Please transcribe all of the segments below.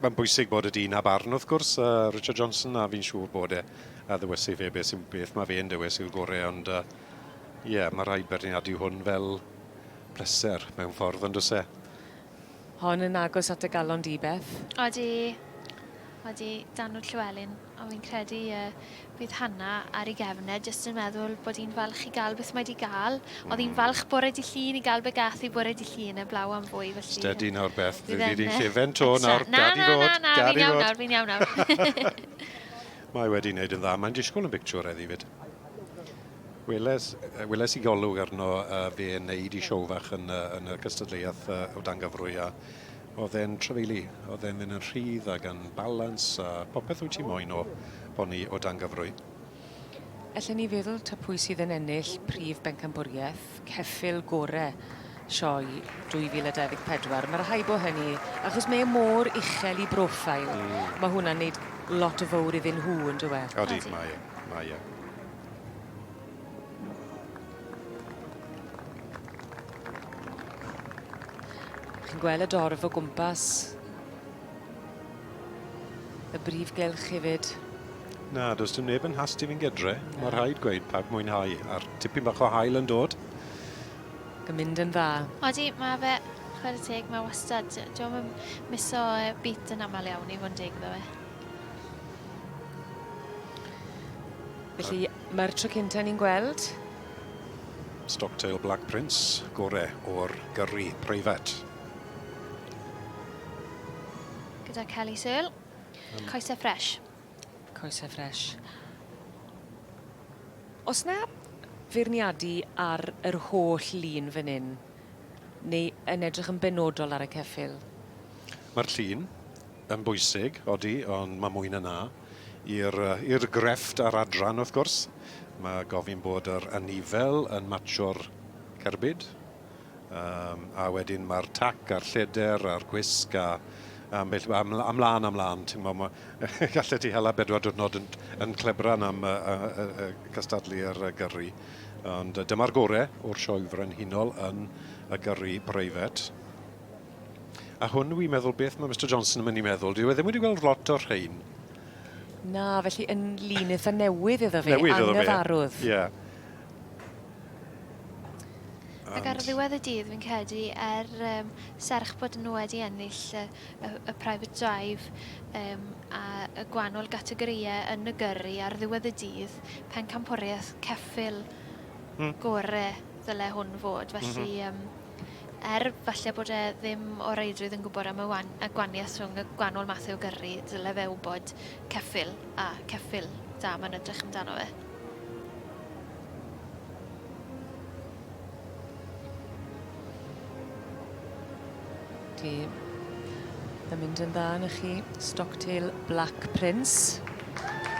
Mae'n bwysig bod y dyn â barn wrth gwrs, uh, Richard Johnson, a fi'n siŵr bod e a ddewisau fe beth, sy'n, beth mae fe'n dewis yw'r gorau, ond ie, uh, yeah, mae rhaid beirniadu hwn fel pleser mewn ffordd, ond oes e? Hon yn agos at y galon di, Beth. Odi, odi, Danwd Llewelyn. Ond fi'n credu yy bydd Hannah ar ei gefn e jyst yn meddwl bod hi'n falch i gael beth mae 'di gael. O'dd hi'n falch bore dy' Llun i gael be gath hi bore dy' Llun eblaw am fwy felly... Steady nawr Beth, fi 'di llefen 'to nawr, gad i fod, Na na na, fi'n iawn nawr, fi'n iawn nawr. Mae wedi wneud yn dda, mae'n disgwyl yn bictiwr heddi 'fyd. Weles, weles i golwg arno uh, fe yn neud i siow fach yn, uh, yn y cystadleuaeth uh, o dan gyfrwy a oedd e'n trafeili, oedd e'n mynd yn rhydd ac yn balans a popeth wyt ti moyn o boni o dan gyfrwy. Ellen ni feddwl ta pwy sydd yn ennill prif bencampwriaeth ceffyl gore sioe 2024. Mae rhai bo hynny, achos mae e mor uchel i broffail, mm. mae hwnna'n neud lot o fawr iddyn nhw, yn dyw e? Odi, mae e, mae e. Chi'n gweld y dorf o gwmpas y brif gylch hefyd. Na, does dim neb yn hast i fynd gedre. Mae rhaid gweud pawb mwynhau a'r tipyn bach o haul yn dod. Ac yn mynd yn dda. Odi, mae fe, chwarae teg, mae wastad, diolch yn miso beat yn aml iawn i fod yn deg iddo fe. Felly, mae'r tro cynta ni'n gweld. Stocktail Black Prince, gore o'r gyrru preifat. Gyda Kelly Searle. Um, Coesau ffresh. Coesau ffresh. Os na feirniadu ar yr holl lun fan hyn, neu yn edrych yn benodol ar y ceffyl? Mae'r llun yn bwysig, odi, ond mae mwy na 'na. I'r i'r grefft a'r adran, wrth gwrs. Mae gofyn bod yr anifel yn matsio'r cerbyd. Um, a wedyn mae'r tac a'r lleder a'r gwisg a ambell, am, am lan am lan. Ti'n gwybod, ma, gallet ti hela bedwar diwrnod yn, yn clebran am y, y, y, y cystadlu ar y gyrru. Ond dyma'r gore o'r sioe frenhinol yn y gyrru breifat. A hwn wi'n meddwl beth mae Mister Johnson yn mynd i meddwl. Dyw e ddim wedi gweld lot o'r rhain. Na, felly yn lun eitha newydd iddo fe, newydd iddo fe. Anghyfarwydd. Ie. Yeah. Ac ar ddiwedd y dydd, fi'n credu, er um, serch bod nhw wedi ennill y, y, y private drive um, a y gwahanol gategorïau yn y gyrru, ar ddiwedd y dydd, pencampwriaeth ceffyl hmm. gore ddyle hwn fod. Felly, mm -hmm. um, Er falle bod e ddim o reidrwydd yn gwybod am y wan- y gwaniaeth rhwng y gwahanol mathau o gyrru, dyle fe wybod ceffyl a ceffyl da mae'n edrych amdano fe. Di. Mae'n mynd yn dda yn chi. Stocktail Black Prince.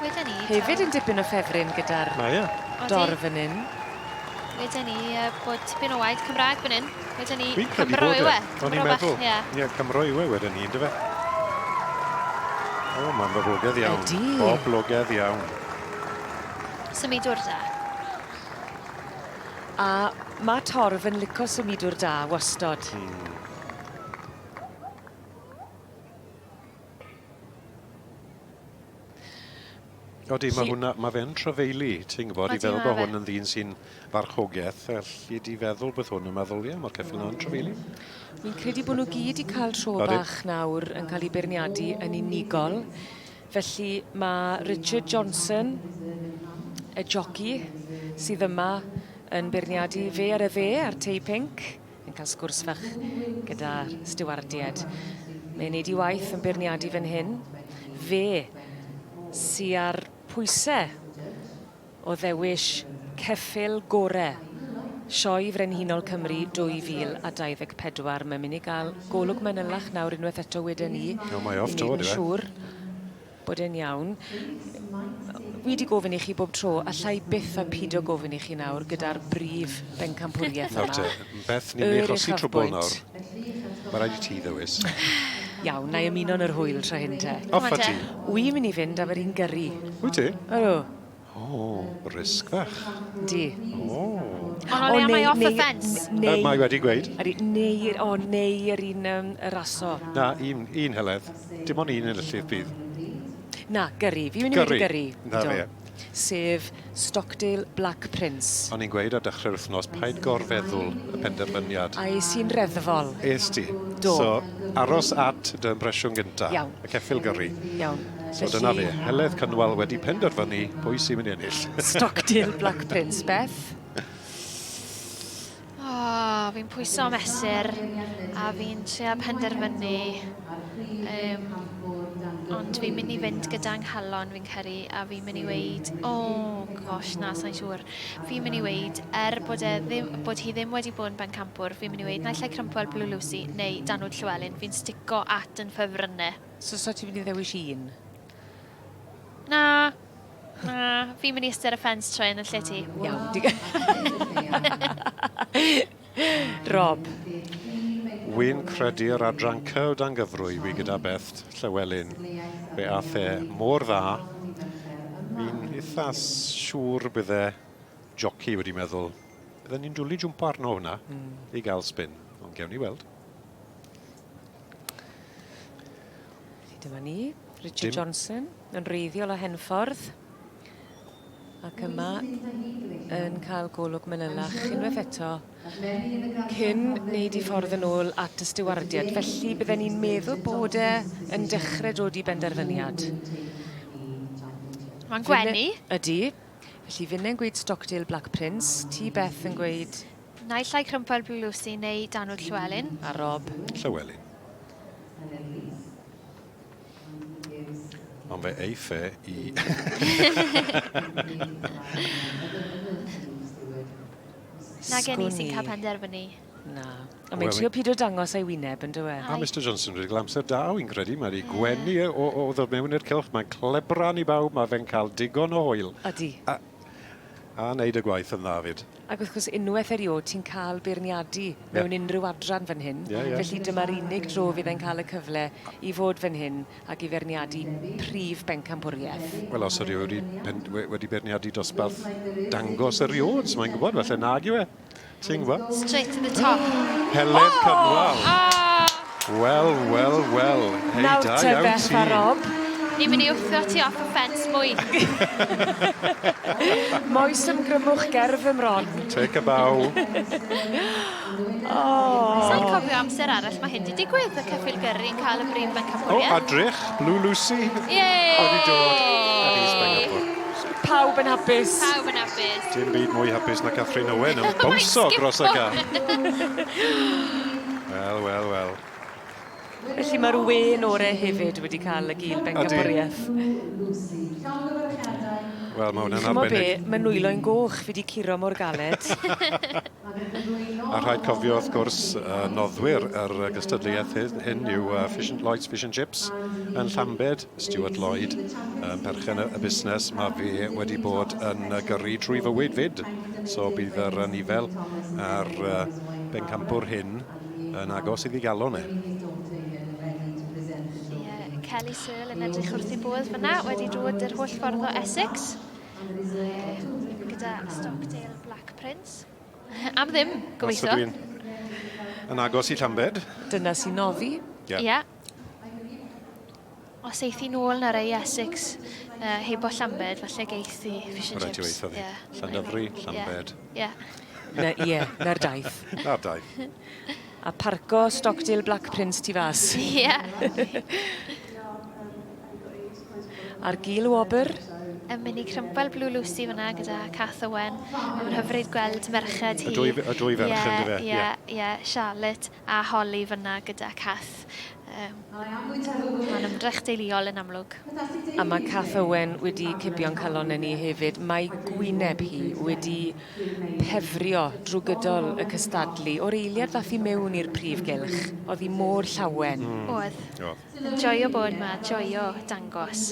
Weden i... Hefyd yn dipyn o ffefryn gyda'r Mae e. dorf fan hyn. Weden i uh, bod tipyn o waed Cymraeg fan hyn. Weden i Fi'n credu Cymro bod yw e. e. O'n i'n meddwl. Ie, yeah, Cymro yw e weden i, yndyfe? O, mae'n boblogaidd iawn. Ydy. Boblogaidd iawn. Symudwr da. A mae torf yn lico symudwr da wastod. Mm. Odi, mae hwnna, mae fe'n trafeili, ti'n gwybod, i feddwl bod hwn yn ddyn sy'n farchogaeth, allu di feddwl bod hwn yn meddwl, ie, mae'r ceffyl yna'n trafeili. Fi'n credu bod nhw gyd 'di cael tro bach nawr yn cael eu beirniadu yn unigol. Felly mae Richard Johnson, y joci, sydd yma yn beirniadu fe ar y dde, ar tei pinc. Yn cael sgwrs fach gyda'r stiwardied. Mae'n neud 'i waith yn beirniadu fan hyn. Fe sy ar pwyse o ddewis ceffyl gore Sioe Frenhinol Cymru 2024. Mae'n mynd i gael golwg manylach nawr unwaith eto weden i. O, mae off 'to, I neud yn siŵr. Bod e'n iawn. Wi 'di gofyn i chi bob tro, alla i byth a pido gofyn i chi nawr gyda'r brif bencampwriaeth yma. Nawr te, Beth, ni'n mynd i achosi trwbwl nawr. Mae rhaid i ti ddewis. Iawn, na i ymuno yn yr hwyl tro hyn te. Off â ti. Wi'n mynd i fynd am yr un gyrru. Wyt ti? Ydw. O, risg fach. Yndi. O. Ond o leia mae off y ffens. Neu... Mae wedi gweud. Ydy, neu, o, neu yr un y raso. Na, un, un Heledd. Dim ond un enillydd bydd. Na, gyrru. Fi'n mynd i weud gyrru. Na fe. Sef Stockdale Black Prince. O'n i'n gweud ar dechrau'r wythnos, paid gorfeddwl y penderfyniad. A es i'n reddfol. Es ti. Do. So, aros at dy impresiwn gynta. Iawn. Y ceffyl gyrru. Iawn. So dyna fe. Heledd Cynwal wedi penderfynu pwy sy'n mynd i ennill. Stockdale Black Prince. Beth? O, fi'n pwyso mesur a fi'n trio penderfynu. Ond fi'n mynd i fynd gyda nghalon fi'n credu a fi'n mynd i weud, oh gosh, na, sa'n siŵr. Fi'n mynd i weud, er bod, e ddim, bod hi ddim wedi bod yn bencampwr, fi'n mynd i weud naill ai Crumpwell Blue Lucy neu Danwood Llewellyn. Fi'n stico at yn ffefrynnau. So, so ti'n mynd i ddewis un? Na, na, fi'n mynd i eistedd ar y ffens tro yn y lle ti. Iawn. Rob. Wy'n credu'r adran C o dan gyfrwy wi gyda Beth Llewellyn. Fe ath e mor dda. Fi'n eitha siŵr bydde jockey wedi meddwl, bydden ni'n dwlu jwmpo arno hwnna i gael spin. Ond gewn ni weld. Felly dyma ni, Richard Johnson, yn wreiddiol o Henffordd. Ac yma yn cael golwg manylach unwaith eto cyn wneud ei ffordd yn ôl at y stiwardiad. Felly bydden ni'n meddwl bod e yn dechrau dod i benderfyniad. Mae'n gwenu. Ydy. Felly finne'n gweud Stockdale Black Prince, ti Beth yn gweud... Naill ai Crumpwell Blue Lucy neu Danwood Llewellyn. A Rob. Llewellyn. Ond fe eiff e i... Na gen i sy'n cael penderfynu. Na. Ond mae'n trio pido dangos ei wyneb yn dyw e. A Mr Johnson wedi cael amser da, wy'n credu. Mae wedi gwenu o ddod mewn i'r cylch. Mae'n clebran i bawb. Mae fe'n cael digon o hwyl. Ydy. A wneud y gwaith yn dda fyd. Ac wrth gwrs, unwaith erioed ti'n cael beirniadu mewn unrhyw adran fan hyn. Felly dyma'r unig dro fydd e'n cael y cyfle i fod fan hyn ac i feirniadu prif bencampwriaeth. Wel, os ydy wedi beirniadu dosbarth dangos erioed, so mae'n gwybod, falle nag yw e. Ti'n gwybod? Straight to the top. Heledd Cynwal. Wel, wel, wel. Hei, Nawr da te iawn Beth ti. a Rob. Ni'n mynd i wthio ti off y ffens mwy. Moes ymgrymwch ger fy mron. Take a bow. Oh. Sa'n cofio amser arall mae hyn wedi digwydd, y ceffyl gyrru yn cael y brif bencampwriaeth. O, adrych, Blue Lucy. Yay! Wedi dod ar is bencampwr. Pawb yn hapus. Pawb yn hapus. Dim byd mwy hapus na Catherine Owen yn bownsio dros y gar. Wel, wel, wel. Felly mae'r wen ore hefyd wedi cael y gil bencampwriaeth. Wel, mae hwnna'n Ch'mo' be, arbennig. mae nwylo'n goch, fi wedi curo mor galed. A rhaid cofio, wrth gwrs, noddwyr yr gystadleuaeth hyn yw Fish and Lloyd's Fish and Chips yn Llambed. Stuart Lloyd, perchen y busnes, mae fe wedi bod yn gyrru trwy fywyd fyd. So bydd yr anifel a'r bencampwr hyn yn agos iddi galon e. Ie, Kelly Searle yn edrych wrth ei bodd fyna, wedi dod yr holl ffordd o Essex. Gyda Stockdale Black Prince. Am ddim, gobeithio. Os ydw i'n yn agos i Llambed. Dyna sy'n noddi. Ie. Ie. Os eith hi nôl na rei Essex hebo Llambed, falle geith hi fish and Rhaid i chips. weithio ddi. Ie. Llandyfri, Llambed. Ie. Na, ie, na'r daith. Na'r daith. A parco Stockdale Black Prince tu fas. Ie. A'r gil wobr. Yn mynd i Crumpwell Blue Lucy fyna gyda Cath Owen. Mae'n hyfryd gweld merched hi. Y dwy ferch Ie, yndyfe? Ie, ie, Charlotte a Holly fyna gyda Cath. Mae'n ymdrech deuluol yn amlwg. A mae Cath Owen wedi cipio'n calon ni hefyd. Mae gwyneb hi wedi pefrio drwy gydol y cystadlu. O'r eiliad ddath hi mewn i'r prif gylch, oedd hi mor llawen. Oedd. Oedd. Yn joio bod yma, joio dangos.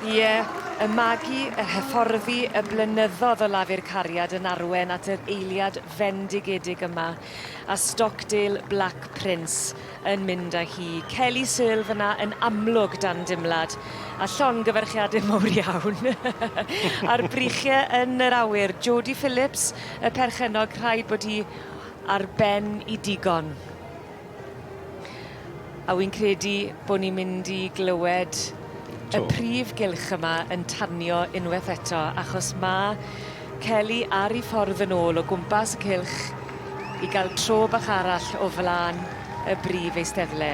Ie, y magu, yr hyfforddi, y blynyddodd o lafur cariad yn arwen at yr eiliad fendigedig yma, a Stockdale Black Prince yn mynd â hi. Kelly Searle fyna yn amlwg dan dimlad, a llongyfarchiade mowr iawn. A'r brychie yn yr awyr, Jodie Phillips, y perchennog, rhaid bod hi ar ben 'i digon. A wi'n credu bo' ni'n mynd i glywed y prif gylch yma yn tanio unweth eto achos ma' Kelly ar 'i ffordd yn ôl o gwmpas y cylch i ga'l tro bach arall o flan y brif eisteddle.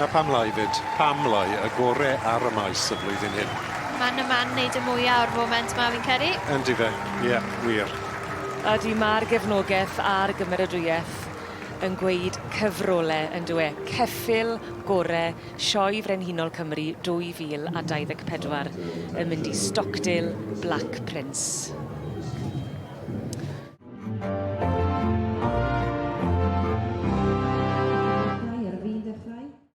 A pam lai 'fyd, pam lai, y gore ar y maes y flwyddyn hyn. Man y man neud y mwya o'r foment 'ma fi'n credu. Yndyfe, ie, wir. Ydi, ma'r gefnogeth a'r gymeradwyeth yn gweud cyfrole yndyw e? Ceffyl gore Sioe Frenhinol Cymru 2024 yn mynd i Stockdale Black Prince.